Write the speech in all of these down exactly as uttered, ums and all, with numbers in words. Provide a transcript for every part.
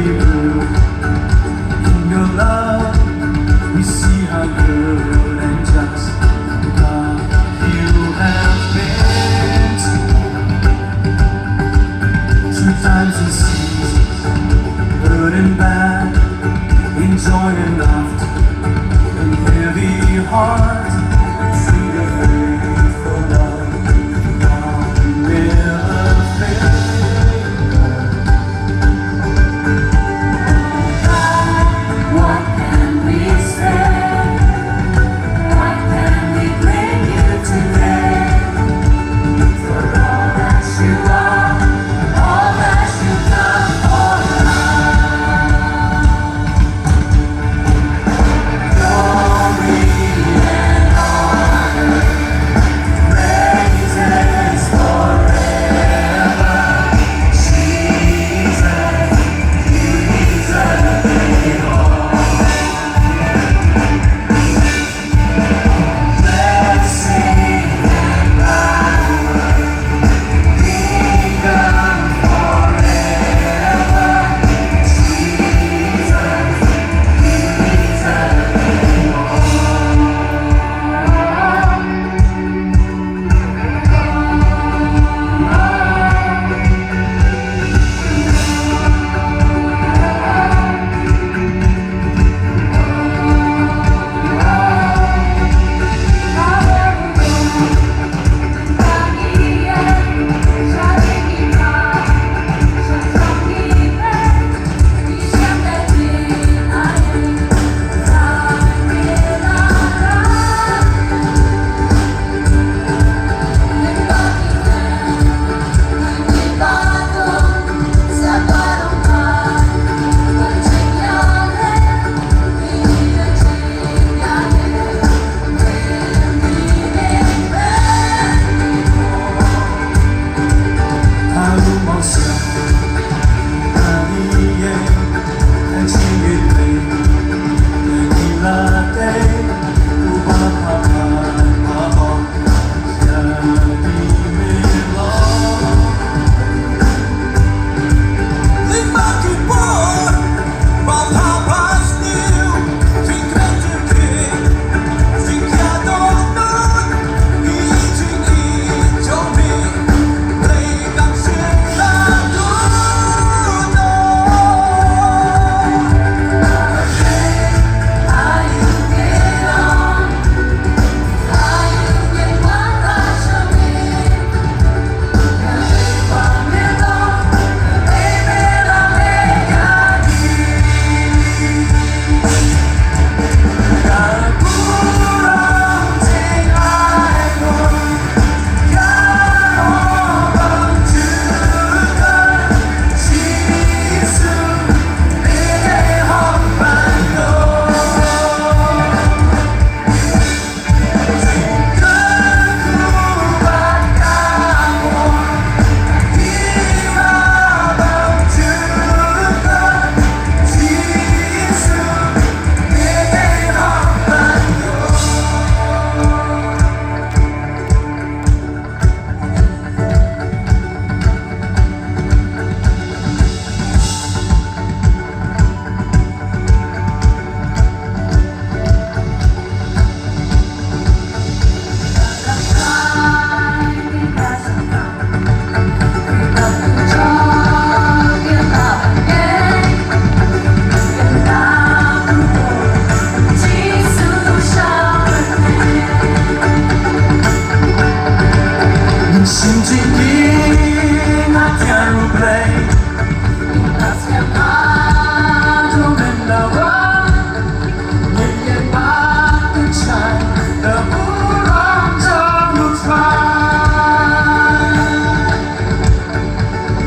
In your love, we see how good and just God you have been to me. Through times and seasons, good and bad, in joy and laughter, in heavy heart, we see your faithful love, God, you never fail. What can we say? What can we bring you today? For all that you are, all that you've done for us. Glory and honor, praises forever. Jesus, you deserve it all. Blessing and power, kingdom forever. Jesus, you deserve it all.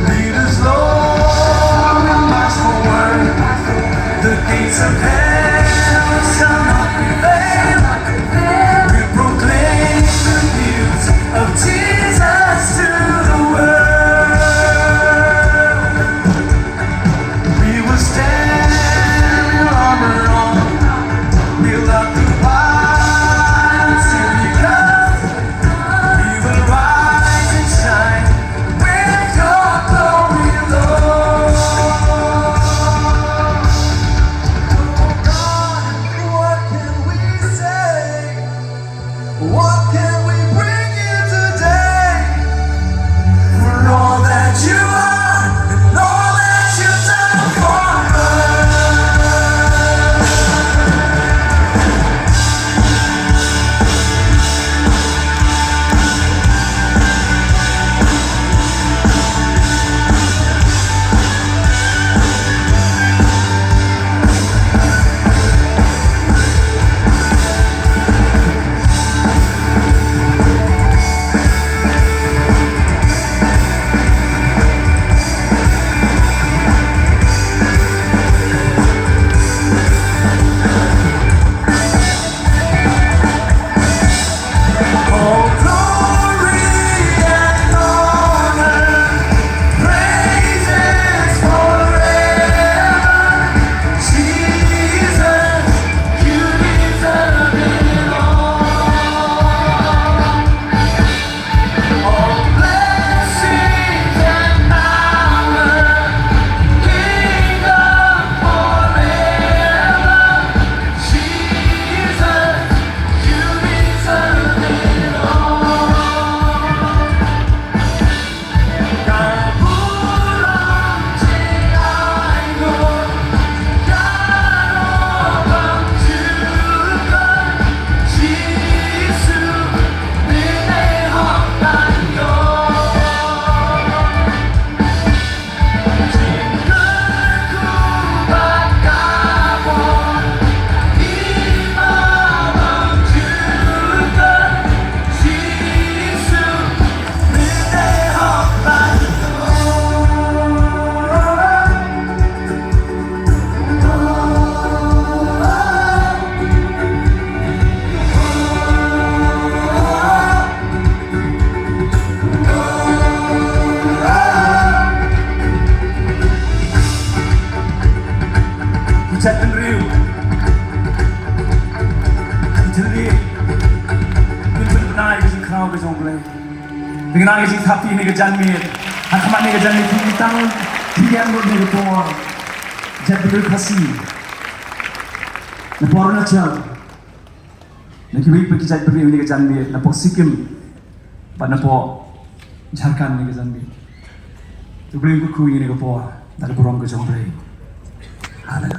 Lead us, Lord, we march forward. The gates of hell shall not prevail. We proclaim the news of Jesus to the world. We will stand in armor on. We'll not be quiet till he comes. We will rise and shine with your glory, Lord. Jaitbynriew, ki thylliej, kin pynbna ïa ka jingkhraw ka jong U Blei. Te nga ai ka jingthap ïa kane ka janmiet ha khmat kane ka janmiet, ki tang ki ïa ngut ne ka por. Jaitbynriew Khasi na por na chal, na kiwei pat ki jaitbynriew ïa kane ka janmiet, na poh Sikkim bad na poh Jharkhand ïa kane ka janmiet. To bring ka kyrkhu ïa kane ka por da ka burom ka jong U Blei. Haleluya.